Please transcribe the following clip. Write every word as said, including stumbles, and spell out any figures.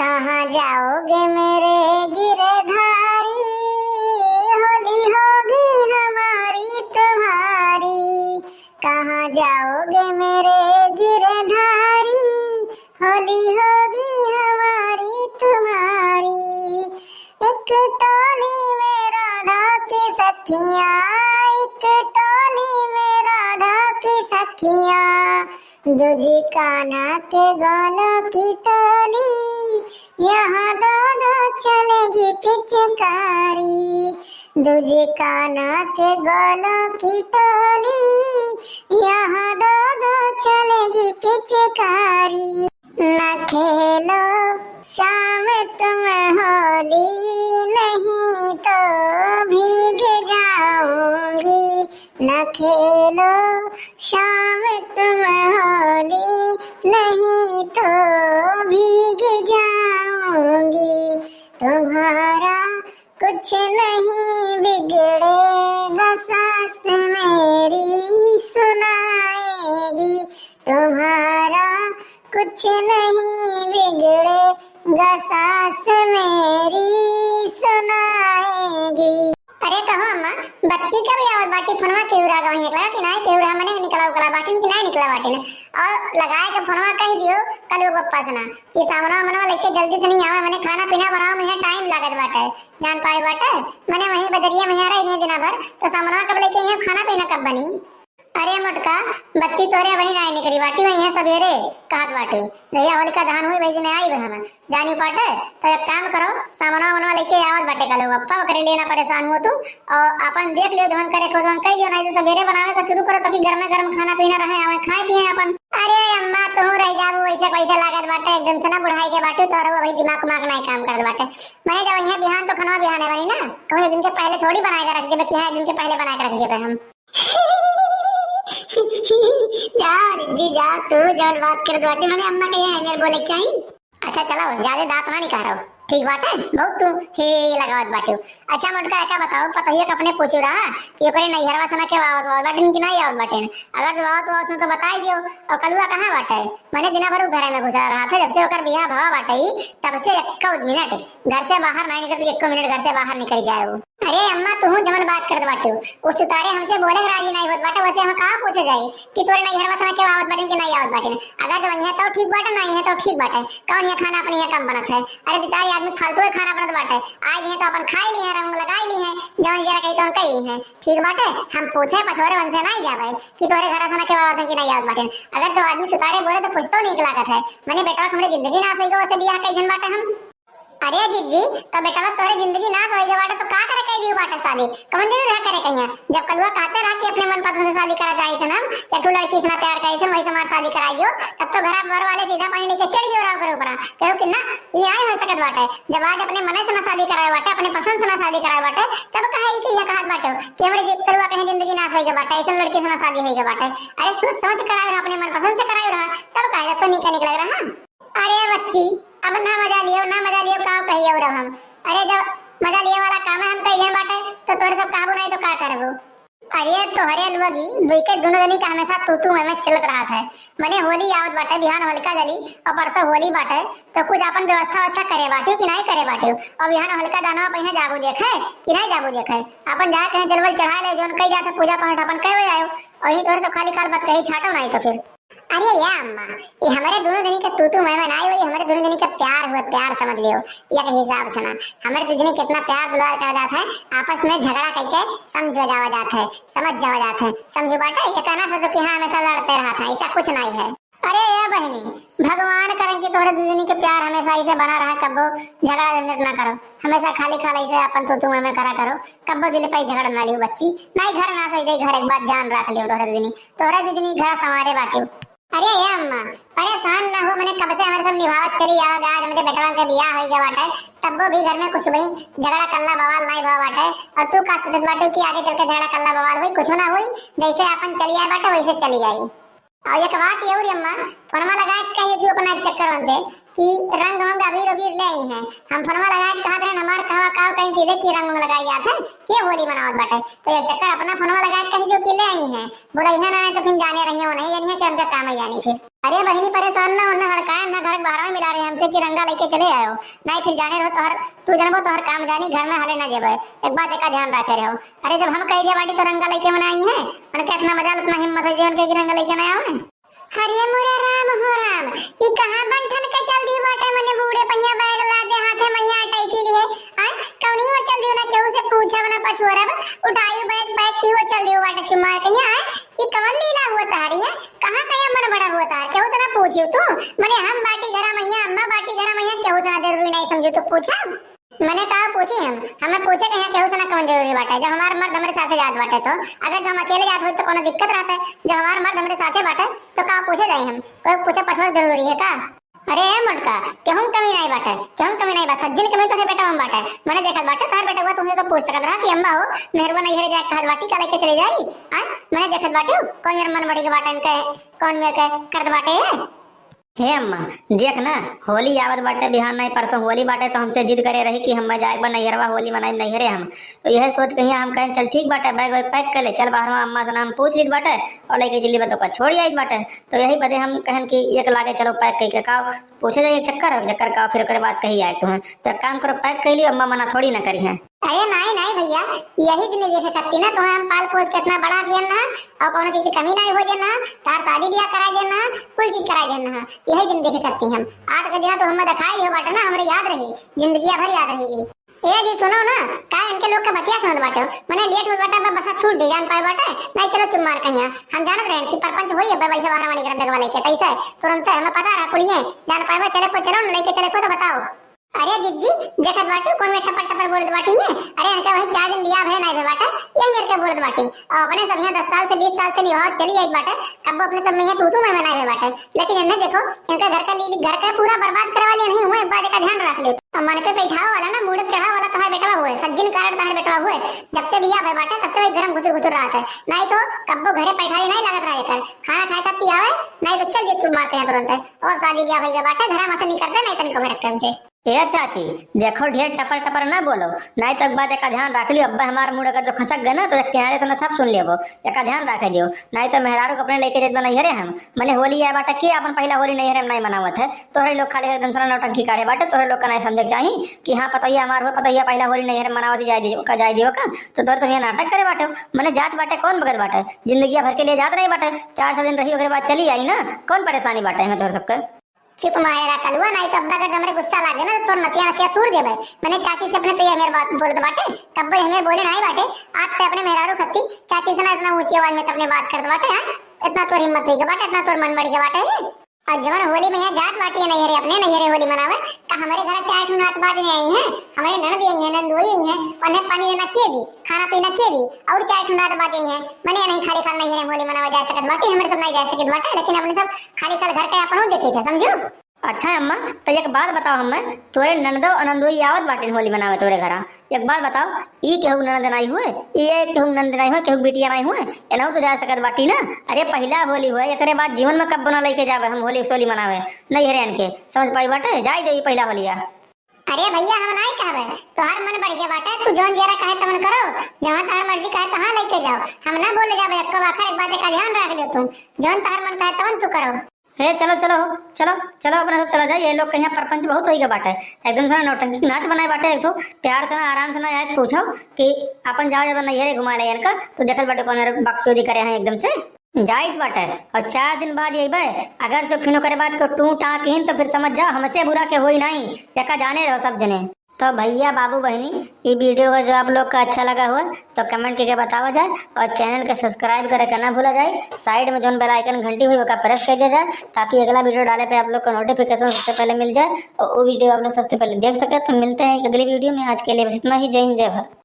कहाँ जाओगे मेरे गिरधारी, होली होगी हमारी तुम्हारी। कहाँ जाओगे मेरे गिरधारी, होली होगी हमारी तुम्हारी। एक टोली में राधा की सखियाँ, एक टोली में राधा की सखियाँ, दूजी कान्हा के गोलों की टोली, यहाँ दो दो चलेगी पिचकारी। दूजी कान्हा के गोलों की टोली, यहाँ दो दो चलेगी पिचकारी। न खेलो शाम तुम होली, नहीं तो भीग जाऊंगी। न खेलो शाम तुम होली, नहीं तो भीग जाऊंगी। तुम्हारा कुछ नहीं बिगड़ेगा, सास मेरी सुनाएगी। तुम्हारा कुछ नहीं बिगड़ेगा, सास मेरी सुनाएगी। अरे कहो अम्मा, बच्ची कब आवत बाटी? फोनवा केहू रहा गवही एकला कि नाई, केहू रहा मने निकला उकला बाटिन कि नाई निकला बाटिन? और लगाए के फोनवा कह दियो कलुआ के पप्पा से ना कि सामनवा मनवा लेके जल्दी से नहीं आवे, मने खाना पीना बनावे में यहाँ टाइम लागत बाटे, जान पाए बाटे, मने वहीं बजरिया में यहाँ रही दिना भर, तो सामनवा कब लेके यहाँ खाना पीना कब बनी? अरे मोटका, बच्ची तोरे वही नाई निकली बाटी, वही है सवेरे कहत बाटे, जहिया होलिका दहन हुई वही दिन आई हम। जानी पाटे, तो एक काम करो, सामनवा मनवा लेके आवत बाटे कलुआ के पप्पा, ओकरे लिए ना परेशान हो तू, और अपन देख लियो जवन करे को जवन कह लियो, नहीं तो सवेरे बनावे का शुरू करो ताकि गर्मा गर्म खाना पीना रहे, आवे खाए पिए अपन। अरे अम्मा, तू रह जाबू, वैसे कैसे लागत बाटे, एकदम से ना बुढ़ाई के बाटे, तोरो अभी दिमाग उमाग नहीं काम करत बाटे। मने जब यहाँ बिहान तो खनवा बिहाने बनी ना, कहूँ एक दिन के पहले थोड़ी बनाए के रख देबे कि हाँ, एक दिन के पहले बना के रख देबे हम। जा रिज्जी जा, तू जवन बात करत बाटे, मने अम्मा के यहाँ एने बोले के चाही। अच्छा चलो, ज्यादा दांत ना निकारो, ठीक बाटे, बहुत तू ही लगावत बाटे। अच्छा मोटका, एका बताओ, पतोहिया के अपने पूछू रहा कि ओकरे नैहरवा से ना के आवत आवत बाटिन कि नहीं आवत बाटिन। अगर जो आवत आवत हो तो बताई दियो। और कलुआ कहाँ बाटे? मने दिना भर उ घरे में घुसा रहा था, जब से ओकर बियाह भवा बाटे ही, तब से एको मिनट घर से बाहर नहीं निकलती, एको मिनट घर से बाहर निकल जाए वो। अरे अम्मा, तू जवन बात करत बाटे, उ सुतारे हमसे बोले के राजी नहीं होत बाटे, वैसे हम कहाँ पूछे जाई कि तोरे नैहरवा से ना के आवत बाटिन कि नहीं आवत बाटिन। अगर जब यहाँ तो ठीक बाटे, नहीं है तो ठीक बाटे, कौन ये खाना अपने यहाँ कम बनत है? अरे दो चार आदमी फालतू के खाना बनत बाटे, आज यहाँ तो अपन खाई ली है, रंग लगाई ली है, जवन जरा कही तो कही है, ठीक बाटे। हम पूछे पछोरे उनसे नहीं जावे कि तोरे घर से ना के आवत है कि नहीं आवत बाटिन। अगर तो आदमी सुतारे बोले तो कुछ तो नीक लागत है, मने बेटवा के हमरे जिंदगी नाश होई गो, वैसे बियाह कई जन बाटे हम। अरे जिज्जी, तो बेटवा तोहरे जिंदगी नाश होई गवा बाटे, तो का करे कह दियो बाटे शादी? कौन जरूर रहा करे कहिया? जब कलुआ कहते रहा कि अपने मन पसंद से शादी करा जाए थे ना, या तू लड़की से ना प्यार करे थे, वही से हमार शादी कराई दियो, तब तो घर बर वाले सीधा पानी लेके चढ़ गयो रहा ओकरे ऊपर। कहो कि ना, ये आए हो सकत बाटे। जब आज अपने मन से ना शादी कराए बाटे, अपने पसंद से ना शादी कराए बाटे, तब कहे ई कि ये कहत बाटे कि हमरे जि-, कलुआ कहे जिंदगी नाश होई गवा बाटे, ऐसे लड़की से ना शादी होई गवा बाटे। अरे सोच समझ कराए रहा, अपने मन पसंद से कराए रहा, तब कहे जब तो नीक निकल रहा। अरे बच्ची, अब ना मजा लियो, ना मजा लियो, का कहिए और हम। अरे जब मजा लिए वाला काम है हम कहिए बाटे, तो तोरे सब कहबो नहीं तो का करबो? अरे तोहरे अलुआ जी, दुई के दोनों जनी का हमेशा तू तू मैं मैं चलत रहा है। मने होली आवत बाटे, बिहान होलिका जली और परसों होली बाटे, तो कुछ अपन व्यवस्था व्यवस्था करे बाटे कि नहीं करे बाटे? और बिहान होलिका दहनवा पे यहाँ जाबू देखे कि नहीं जाबू देखे? अपन जाए कहीं जलवल चढ़ा ले, जोन कही जाते पूजा पाठ अपन कहे आयो, और यही तोहरे सब खाली खाल बात कही छाटो नहीं तो फिर। अरे या अम्मा, ये हमारे दोनों जनी का तू तू मैं मैं ना आई, वही हमारे दोनों जनी का प्यार हुआ, प्यार समझ लियो। एक हिसाब से ना, हमारे दो जनी कितना प्यार दुलार करा जात है, आपस में झगड़ा करके समझ जावा जात है, समझ जावा जात है, समझो बाटे। ये कहना सोचो कि हाँ हमेशा लड़ते रहत है, ऐसा कुछ नहीं है। अरे या बहिनी, भगवान करें कि तोहरे दो जनी के प्यार हमेशा ऐसे बना रहा, कब्बो झगड़ा झंझट ना करो, हमेशा खाली खाली ऐसे अपन तू तू मैं मैं करा करो, कब्बो दिल पे झगड़ा ना लियो बच्ची, नहीं घर ना सही जाई, घर एक बात जान रख लियो तोहरे दो जनी, तोहरे दो जनी घर संवारे बाटियो। अरे ए अम्मा, परेशान ना हो, मने कब से हमारे सब निभावत चली आवा, आज हमरे बेटवा के बियाह होई गया बाटे, तब्बो भी घर में कुछ भी झगड़ा कल्ला बवाल नहीं भवा बाटे। और तू का सोचत बाटे कि आगे चल के झगड़ा कल्ला बवाल होई? कुछ ना होई, जैसे अपन चली आए बाटे वैसे चली आई। और एक बात ये और अम्मा, फोनमा लगा के कहिए तू अपना चक्कर से कि रंग वंग अबीर उबीर ले आई हैं। हम फोनमा लगा के कहत रहे हमार कहवा काव कहीं सीधे की रंग वंग लगाई जात है, के होली मनावत बाटे। तो ये चक्कर अपना फोनमा लगा के कही जो कि ले आई हैं, बोला यहाँ ना तो फिर जाने रही है, वो नहीं जानी है कि हमका काम है जानी फिर। अरे बहिनी, परेशान ना हो, ना हड़काए, ना घर के बाहर में मिला रहे हमसे कि रंगा लेके चले आयो। नहीं फिर जाने रहो तोहर, तू जनबो तोहर काम जानी, घर में हले ना जेबे। एक बात एका ध्यान रखे रहो। अरे जब हम कह दिया बाटी तो रंगा लेके मना आई है, उनके इतना मजाल, उतना हिम्मत हो जे उनके कि रंगा लेके ना आवे। हरे मोरे राम हो राम, ई कहाँ बंठन के चल दी बाटे, मने बूढ़े पहिया बैग लादे हाथे मइया अटैची लिए। आय, कौनी हो चल दी ना, केहू से पूछब ना पछोरब, उठाई बैग पैक की हो चल दी बाटे चुम्मा कहिया। आय, ई कवन लीला हुआ तारी है? कहाँ कहिया मन बड़ा हुआ तार, केहू से ना पूछियो तू? मने हम बाटी घरा मइया, अम्मा बाटी घरा मइया, केहू से ना जरूरी नहीं समझो तू पूछब? मने का पूछी हम? हमें पूछे के यहाँ केहू से ना कौन जरूरी बाटे, जब हमार मर्द हमरे साथे जात बाटे तो। अगर जो हम अकेले जात होई तो कोनो दिक्कत रहते, जब हमार मर्द हमरे साथे बाटे तो का पूछे जाई हम? कोई पूछे पछोर जरूरी है का? अरे ए मोटका, केहू में कमी नहीं बाटे, केहू में कमी नहीं बा, सज्जन कमी तो है बेटा हम बाटे। मने देखत बाटे तोहर बेटा हुआ तुमसे तो पूछ सकत रहा कि अम्मा हो, मेहरुआ नहीं है जाए कहत बाटी का लेके चले जाई। आय, मने देखत बाटे कौन मेरे मन बड़ी के बाटे इनके, कौन मेरे के करत बाटे है। हे अम्मा, देख ना, होली आवत बाटे, बिहान नहीं परसों होली बाटे, तो हमसे जिद करे रही कि हम जाए बा नैहरवा, होली मनाई नैहरे हम। तो यह सोच के हियाँ हम कहें चल ठीक बाटे, बैग वैग पैक कर ले, चल बाहर अम्मा से ना हम पूछ लीत बाटे और लेके चली बा तो का छोड़ आइत बाटे। तो यही बदे हम कहन कि एक लागे चलो पैक कई के काव, पूछे जाए एक चक्कर, एक चक्कर काव, फिर ओकरे बाद कही आए तुम्हें। तो एक काम करो, पैक कर लियो, अम्मा मना थोड़ी ना करी हैं। अरे नहीं नहीं भैया, यही दिन देखे करती ना तुम्हें हम पाल पोस के इतना बड़ा किया ना, और कोनो चीज की कमी नहीं हो जाना, तार शादी ब्याह करा देना, कुल चीज करा देना। यही दिन देखे करती हम। आज के दिन तो हमें दिखाई हो बाटे ना, हमरे याद रही, जिंदगी भर याद रही। ए जी सुनो ना, का इनके लोग के बतिया सुनत बाटे हो? मने लेट हो बाटे, अब बसा छूट दे, जान पाए बाटे, नहीं चलो चुप मार कहिया। हम जानत रहे कि परपंच होई, अब वैसे बाहर वाली कर डगवा लेके, तैसे तुरंत हमें पता रहा कुलिए, जान पाए बा, चले को चलो ना, लेके चले को तो बताओ। अरे जिज्जी, देखत बाटू कौन में टपर टपर बोलत बाटी है? अरे इनके वही चार दिन बियाह भय नाई भय बाटे, यही मेरे के बोलत बाटी। और अपने सब यहाँ दस साल से बीस साल से निभाव चली आई बाटे, कब्बो अपने सब में यहाँ तू तू मैं मैं नाई भय बाटे। लेकिन इन्हें देखो, इनका घर का लीली, घर का पूरा बर्बाद करे वाले नहीं हुए, एक बात का ध्यान रख ले। और मन पे बैठाओ वाला ना, मूड़ पे चढ़ाओ वाला तोहार बेटवा हुए, सज्जन कारण तोहार बेटवा हुए। जब से बियाह भय बाटे तब से वही घर में घुसुर घुसुर रहा है, नहीं तो कब्बो घरे पैठारी नहीं लागत रहा एकर। खाना खाए का पियावे, नहीं तो चल जे तू मार के यहाँ तुरंत है। और शादी बियाह भय बाटे, घर में से निकलते नहीं तनिको भड़क से। ए चाची, देखो ढेर टपर टपर ना बोलो, नाई तो एक बात एका ध्यान रख लियो, अब्बा हमार मूड़ अगर जो खसक गए ना तो एक किनारे से ना सब सुन लेबो, एका ध्यान रखे दियो, नाई तो मेहरारू के अपने लेके जात बा नैहरे हम। मने होली आए बाटे, के अपन पहला होली नैहरे में नहीं मनावत है, तोहरे लोग खाली एकदम से ना नौटंकी काढ़े बाटे, तोहरे लोग का नहीं समझे के चाही कि हाँ पतोहिया हमार हो, पतोहिया पहला होली नैहरे में मनावत जाए दियो का, जाए दियो का, तो तोहरे सब यहाँ नाटक करे बाटे। मने जात बाटे कौन बगत बाटे, जिंदगी भर के लिए जात नहीं बाटे, चार सौ दिन रही ओकरे बाद चली आई ना, कौन परेशानी बाटे हमें तोहरे सबके। चुप मारे रहा कलुआ, नहीं तो अब्बा अगर हमरे गुस्सा लागे ना तो तोर नसिया नसिया तूर देबे। मने चाची से अपने तो ये हमेर बात बोलत बाटे, कब्बो हमेर बोले नहीं बाटे। आज ते अपने मेहरारू खत्ती चाची से ना इतना ऊंची आवाज में ते अपने बात करत बाटे, हैं? इतना तोर हिम्मत होई के बाटे, इतना तोर मन बढ़ के बाटे। और जवन होली में यहाँ जात बाटी है नैहरे, अपने नैहरे होली मनावे, का हमरे घर चार ठो नात बाज में आई हैं, हमरे ननद आई हैं, नंदोई आई हैं, उन्हें पानी देना के दी, खाना पीना के दी, और चार ठो नात बाज आई हैं। मने नहीं खाली खाल नैहरे में होली मनावे जा सकत बाटी, हमरे सब नहीं जा सकत बाटे, लेकिन अपने सब खाली खाल घर के अपन देखे थे, समझू? अच्छा अम्मा, तो एक बात बताओ हमें, तोरे ननदो और नंदोई आवत बाटिन होली मनावे तोरे घरा? एक बात बताओ, ई केहू ननद नाई हुए, ई एक केहू ननद नाई हुए, केहू बिटिया नाई हुए, एनहू तो जा सकत बाटी ना। अरे पहिला होली हुए, एकरे बाद जीवन में कब्बो ना लेके जावे हम होली सोली मनावे, नहीं हरे इनके, समझ पाई बाटे, जाई दे ई पहिला होलिया। अरे भैया, हम नाई कहबे, तोहार मन बढ़ गया बाटे, तू जौन जेरा कहे तवन करो, जहाँ तोहार मर्जी कहे तहाँ लेके जाओ, हम ना बोले जाबे एक्को आखर, एक बात का ध्यान रख लियो तू, जौन तोहार मन कहे तवन तू करो। हे चलो, चलो हो, चलो, चलो, अपना सब चला जाए। ये लोग कहीं परपंच बहुत होई गए बाटे, एकदम से नौटंकी नाच बनाए बाटे। एक तो प्यार से ना, आराम से ना, आए पूछो कि अपन जाओ जब नैहरे घुमा ले इनका, तो देखत बाटे कौन बकचोदी करे हैं एकदम से। जाइत बाटे और चार दिन बाद ये बे, अगर जो फिनो करे बात को टू टाँक हिन तो फिर समझ जाओ हमसे बुरा के होई नहीं, एका जाने रहो सब जने। तो भैया, बाबू, बहिनी, ई वीडियो का जो आप लोग का अच्छा लगा हुआ तो कमेंट करके बतावा जाए और चैनल का सब्सक्राइब करे के ना भूला जाए। साइड में जौन बेल आइकन घंटी हुई ओका प्रेस कर दिया जाए, ताकि अगला वीडियो डाले पे आप लोग को नोटिफिकेशन सबसे पहले मिल जाए और वो वीडियो आप लोग सबसे पहले देख सके। तो मिलते हैं एक अगली वीडियो में, आज के लिए बस इतना ही। जय हिंद, जय भारत।